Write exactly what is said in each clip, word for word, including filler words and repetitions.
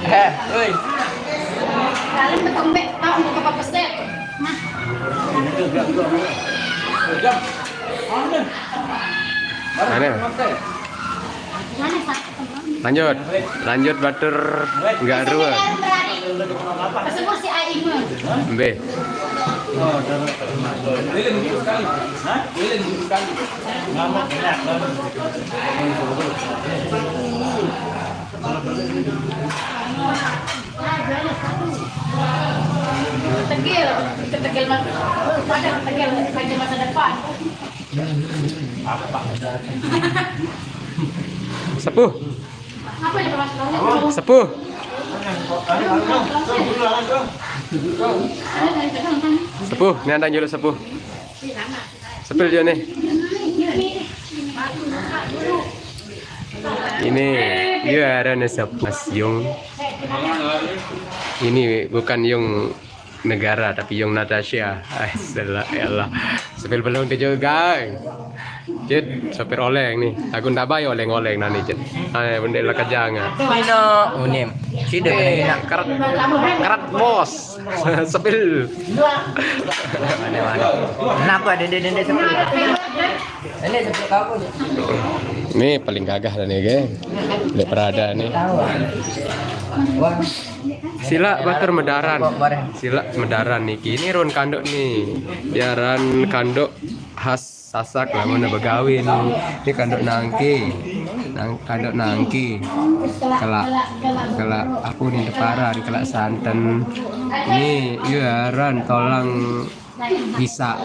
Eh, oi. Kalian betul, Mbak, tahu untuk apa peset? Nah. Mana? Lanjut, lanjut batur enggak rua. Mbe. Tegel, tegel mas, pada tegel, tegel masa depan. Sepuh. Sepuh. Sepuh, ini ada nyuruh sepuh. Sepil dia nih. Ini dia ada nih sepuh Mas Yung. Ini bukan Yung negara tapi Yung Natasha. Ay, salah, ya Allah. Sepil belum dia juga. Cit, sopir oleng nih. Aku ndak bayar oleng-oleng nani, Cit. Ay, bendek lah kejang ah. Pino unim. Sida kena nak kerat, kerat bos. Sepil. Mana mana. Kenapa ada dia dia sepil? Ini sepil kamu. Ini paling gagah dah nih, geng. Dia Prada nih. Sila batur medaran. Sila medaran niki. Ini run kanduk nih. Jaran kanduk khas Sasak lah mana begawe ni. Ni kanduk nangke. Nang, kanduk nangke. Kelak, kelak apa ni teparan, kelak santan. Ni iya ran tolang pisak.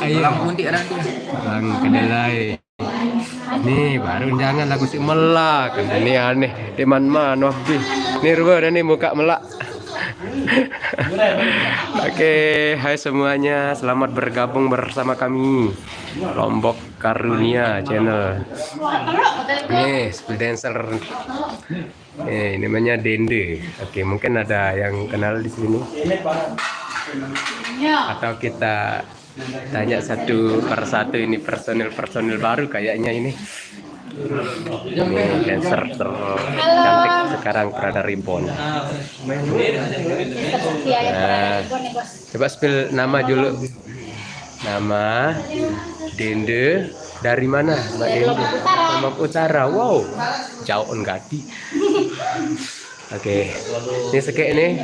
Ayo. Tolang puntik ran. Tolang kedelai. Ni baru jangan lagu si melak. Ni aneh. Teman man wabih. Ni rua dah ni muka melak. Oke, hai semuanya, selamat bergabung bersama kami Lombok Karunia Channel. Nih, speed dancer. Eh, namanya Dende. Oke, mungkin ada yang kenal di sini. Atau kita tanya satu per satu ini personil-personil baru kayaknya ini. Ini dancer tercantik sekarang Prada Reborn. Nah, coba spill nama dulu. Nama Dende dari mana, Mbak Dende? Lombok Utara. Lombok Utara. Wow. Jauh gati. Oke. Ini sekek nih.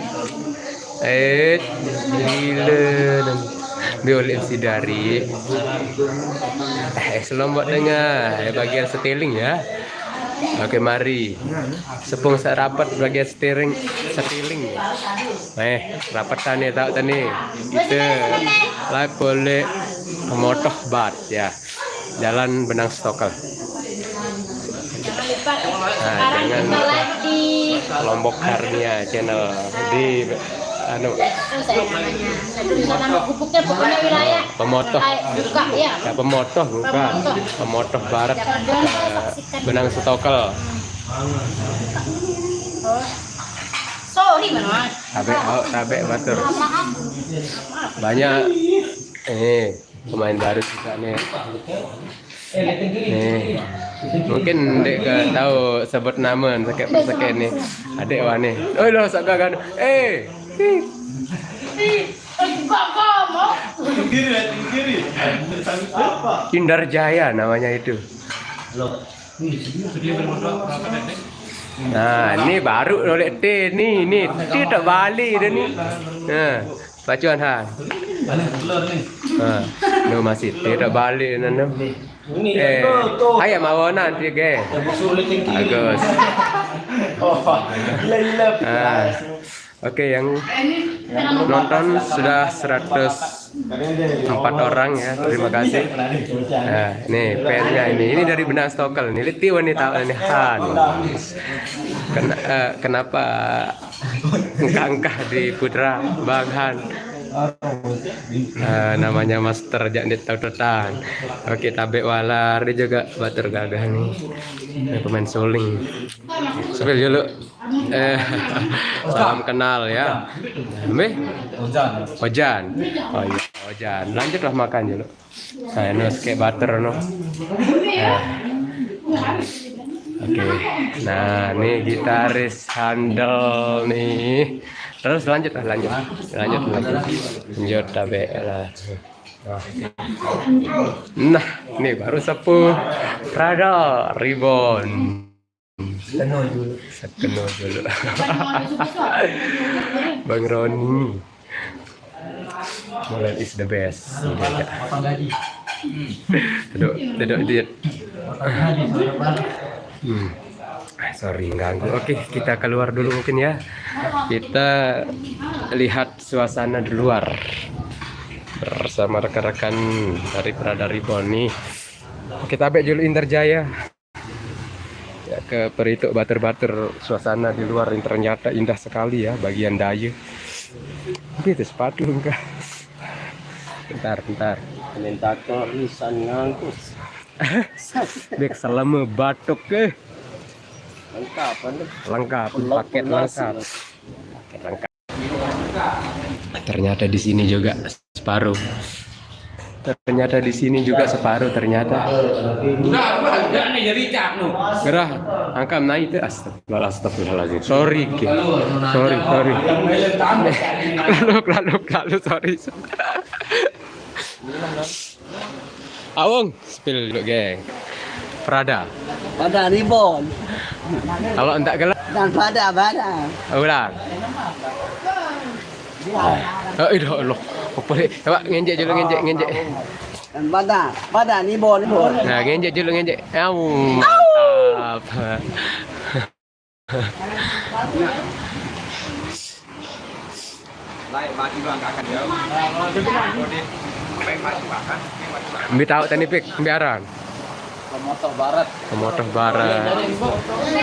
Eh, gila dan biolin si dari eh Lombok Tengah, eh, bagian stealing ya. Oke, mari. Sepung sak rapat bagian steering, stealing. Eh, rapat tani tahu tani. Kita live boleh pemotoh bat ya. Jalan Benang Stokel. Jangan lupa. Nah, sekarang jangan kita lupa live di Lombok Karnia Channel di anu. Saya namanya. Aduh, lupa nama gubuknya, pokoknya wilayah. Pemotoh. Buka ya. Ya, Pemotoh buka. Pemotoh. Pemotoh Barat. Jangan lupa saksikan. Benang Stokel. Oh. Sorry, Bang. Tabe, oh, tabe batur. Maaf. Banyak. Eh. Pemain baru juga nih. Nih. Mungkin dek ke tahu sebut nama sakit persakit nih. Adik wani. Oh lo saga kan. Eh. Indar Jaya namanya itu. Nah, ini baru oleh T nih, nih T tak balik dah nih. Nah. Pacuan ha. Mana telur ni? Ha. No masih tidak balik nano. Ni. Eh, ayam awanan dia ke. Bagus. Oh, gila-gila. Ha. Oke, yang nonton sudah seratus empat orang ya. Terima kasih. Nah, ini fansnya ini. Ini dari Benang Stokel. Ini leti wanita ini Han. Kena, eh, kenapa Engkah-engkah di Putra Bang Han. Eh, namanya Master jak ndak tahu tetan. Oke, tabe walar dia juga batur gagah nih. Ini pemain suling. Sepil dulu. Eh, salam kenal ya. Mbe? Ojan. Ojan. Oh iya, Ojan. Lanjutlah makan dulu. Nah, ini kayak butter no. Nah. Oke. Nah, nih gitaris handal nih. Terus lanjut lah, lanjut. Lanjut, lanjut. Lanjut, tabe lah. Nah, nih baru sepuh. Prada Reborn. Sepenuh dulu. Sepenuh dulu. Bang Roni. Molen is the best. Duduk, duduk, duduk. Hmm. Ah, sorry, ganggu. Oke, kita keluar dulu mungkin ya. Kita lihat suasana di luar bersama rekan-rekan dari Prada Reborn nih. Kita bek dulu Indrajaya. Ya, ke Perituk, batur-batur, suasana di luar ini ternyata indah sekali ya, bagian daya. Tapi itu sepatu enggak. Bentar, bentar. Komentator lisan ngangkus. Bek selama batuk ke. Lengkap, kan? Lengkap, paket lengkap. Paket lengkap. Ternyata di sini juga separuh. Ternyata di sini juga separuh ternyata. Udah, udah, udah nih, jadi cak, no. Gerah, angkat naik itu, astagfirullah, astagfirullahaladzim. Sorry, Ki. Sorry, sorry. Lalu, lalu, lalu, sorry. Awong, spill dulu, geng. Prada. Prada Reborn. Kalau enggak gelap. Dan Prada, Prada. Ulang. Oh, iya, Allah. Apa ni? Coba ngenjek dulu, ngenjek, ngenjek. Prada, Prada Reborn, Reborn. Nah, ngenjek dulu, ngenjek. Au, mantap. Naik maju angkakan ya. Ambil tahu tadi, Pik, biaran. Pemotoh Barat. Pemotoh Barat.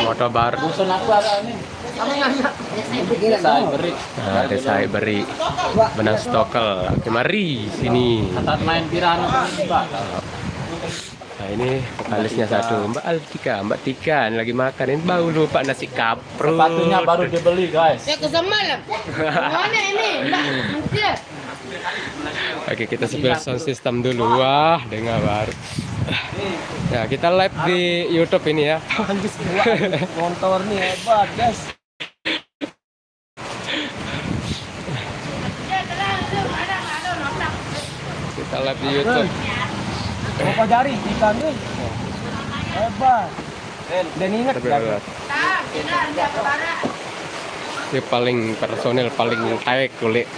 Pemotoh Barat. Dusun apa arah ini? Desa Beri. Nah, Desa Beri. Benang Stokel. Oke, mari sini. Saat main piran, Pak. Nah, ini vokalisnya satu, Mbak Altika, Mbak Tika lagi makan. Ini baru lupa nasi kaprut. Sepatunya baru dibeli, guys. Ya, ke semalam. Mana ini? Enggak, mungkin. Oke, kita spill sound system dulu. Wah, dengar baru. Ya, kita live di YouTube ini ya. Bagus, gua. Motor nih hebat, guys. Kita live di YouTube. Berapa jari ikan nih? Hebat. Dan ingat. Tapi kan? Hebat. Ini paling personil, paling taek kulit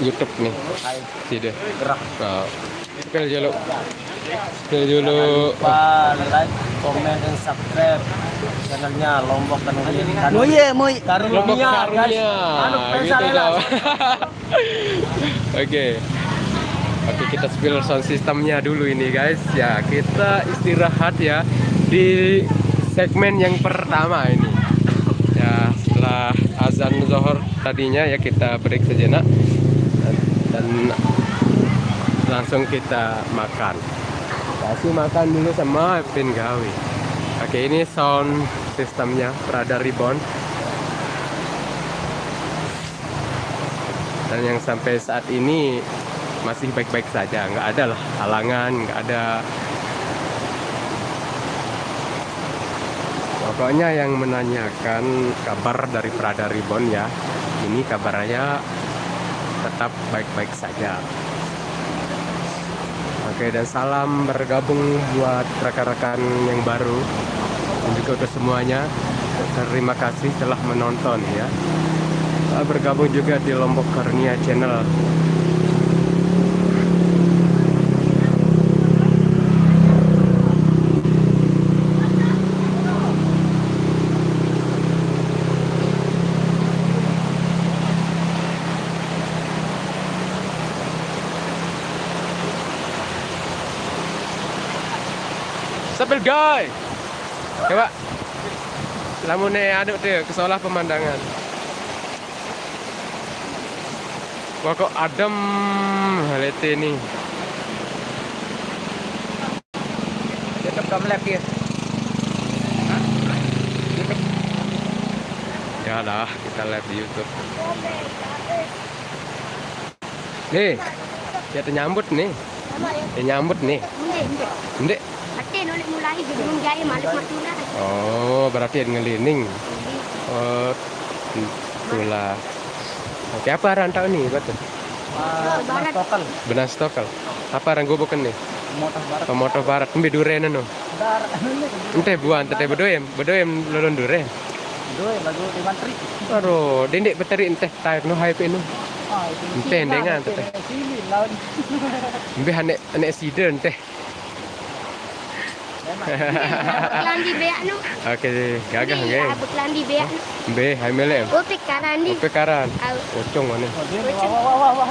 YouTube nih. Taek. Sini. Gerak. Nah, spill dulu. Spill dulu. Jangan lupa like, comment, and subscribe channelnya Lombok Karunia. Oh iya, Moy. Karunia, Lombok Karunia, guys. Anu, gitu, Lombok Karunia. Oke. Oke, kita spill sound systemnya dulu ini, guys. Ya, kita istirahat ya di segmen yang pertama ini. Ya, setelah azan Zohor tadinya ya, kita break sejenak dan, dan langsung kita makan. Kasih makan dulu sama Pin Gawi. Oke, ini sound systemnya Prada Reborn. Dan yang sampai saat ini masih baik-baik saja, nggak ada lah halangan, nggak ada. Pokoknya yang menanyakan kabar dari Prada Reborn ya, ini kabarnya tetap baik-baik saja. Oke, dan salam bergabung buat rekan-rekan yang baru dan juga untuk semuanya. Terima kasih telah menonton ya. Telah bergabung juga di Lombok Karunia Channel. Sambil, guys. Coba. Lamune anu tuh, kesolah pemandangan. Wah, kok adem lete nih. Tetap kamu live ya. Ya lah, kita live di YouTube. Nih, ya nyambut nih. Ya nyambut nih. Ndek. Noleh mulai gedung jaya malik matuna. Oh, berarti ngelining. Oh, itulah. Oke, apa aran tau ni, betul? Ah, Barat. Tokal. Benar stokel. Apa aran gubuk ni? Motah Barat. Pemotor Barat, ambil duren anu. Dar, anu ni. Ente buan, tete bedoem, bedoem lolon duren. Doi lagu di mantri. Aduh, dendek beteri ente tarik no hype nu. Ah, itu. Ente dengan tete. Sini lawan. Ambil anek anek sida ente. Memang. Bekelambi beak nu. Oke, gagah nggih. Bekelambi beak nu. Be, hai melek. Ope karan di. Ope karan. Au. Pocong mana? Wah, wah, wah, wah, wah.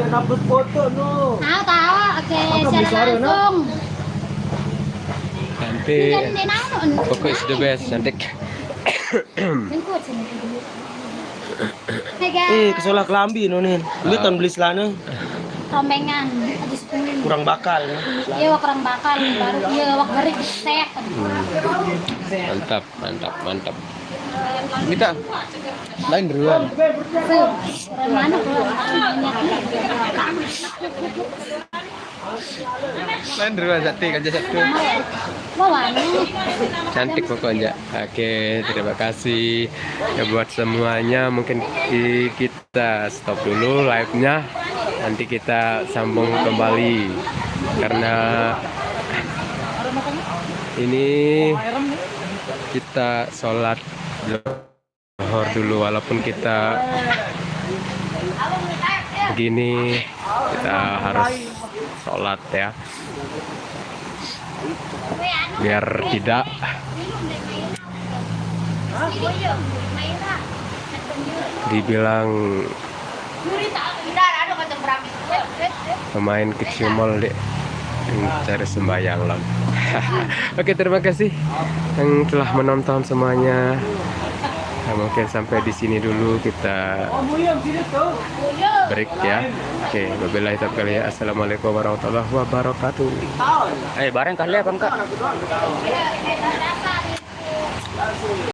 Dapat foto no. Ah, tahu. Oke, siaran langsung. Cantik. Pokoknya is the best, cantik. Hey guys. Eh, kesolah kelambi no nih. Lu tahun beli celana. Tombengan, habis kuning. Kurang bakal ya. Iya, wak kurang bakal, baru iya wak gerik, set. Mantap, mantap, mantap. Kita lain duluan. Mana kurang banyak. Lain duluan, satu aja satu. Mau mana? Cantik pokoknya. Oke, terima kasih ya buat semuanya. Mungkin kita stop dulu live-nya. Nanti kita sambung kembali karena ini kita sholat lohor dulu, walaupun kita begini kita harus sholat ya, biar tidak dibilang pemain kecimol dek cari sembayang lah. Oke, terima kasih yang telah menonton semuanya. Nah, mungkin sampai di sini dulu kita break ya. Oke, wabillahi taufiq wal hidayah. Assalamualaikum warahmatullahi wabarakatuh. Eh, bareng kali apa enggak?